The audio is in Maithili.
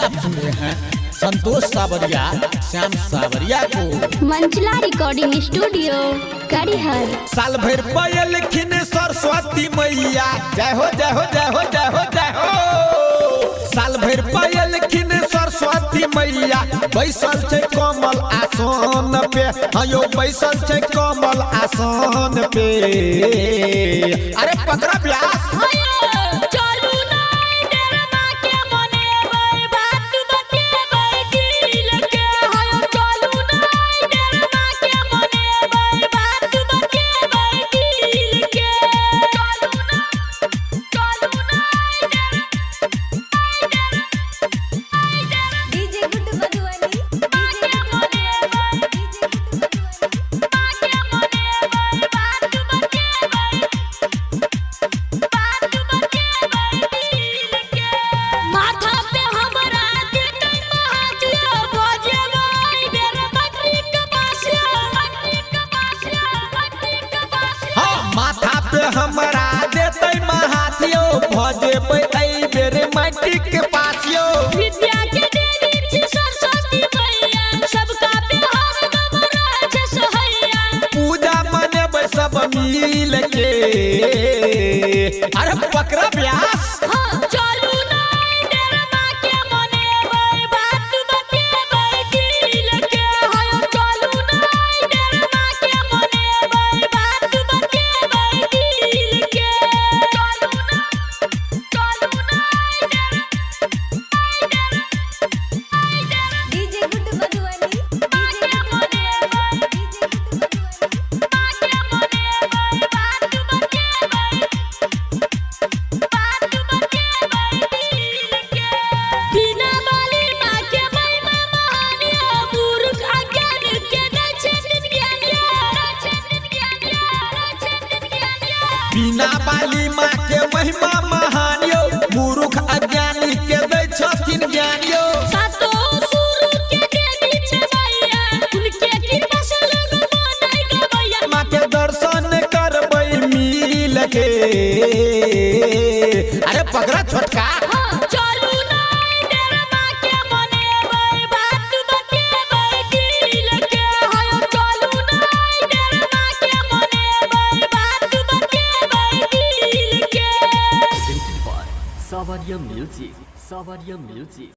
आप सुन रहे हैं संतोष सावरिया, श्याम सावरिया को। मंचला रिकॉर्डिंग स्टूडियो, करिहर। साल भर पयलखिन सरस्वती मैया, जय हो जय हो जय हो जय हो जय हो। साल भर पयलखिन सरस्वती मैया, बैसल छै कमल आसन पे। हाँ यो बैसल छै कमल आसन पे। अरे पकड़ा Byas. DJ good Madhubani, DJ good Madhubani, DJ good Madhubani. माथा पे हमरा देतै महाजिया बजेबै बेर matric pass, matric pass, matric pass. हाँ, माथा पे हमरा देतै महाथियो, भजेबै एहि बेर मैट्रिक पास यो। विद्या के देवी छी सरस्वती मैया, सबका पे हरदम रहै छै सहैया। पूजा मनेबै सब मिल के। अरे पकड़ा ब्यास। हाँ, चलू नै डेरमा के मनेबै, बात बतेबै दिल के। हाँ, चलू नै डेरमा के मनेबै, बात बतेबै दिल के। चलू नै, चलू नै। DJ good Madhubani, DJ good Madhubani, DJ good Madhubani. बिना बाली माँ के महिमा महानिया, मूर्ख अज्ञान के नै छथिन ज्ञानिया, नै छथिन ज्ञानिया। बिना बाली माँ के महिमा महान यो, मूर्ख अज्ञानी के दै छथिन ज्ञान यो। सातो सुर के देवी छै मैया, उनके कृपा से लोग मनाइ गवैया। माँ के दर्शन करबै मिल के। अरे पकड़ा छोटका। हाँ, चलू नै डेरमा के मनेबै, बात बतेबै दिल के। हाँ, चलू नै डेरमा के मनेबै, बात बतेबै दिल के। Presented by Savaria Music. Savaria Music.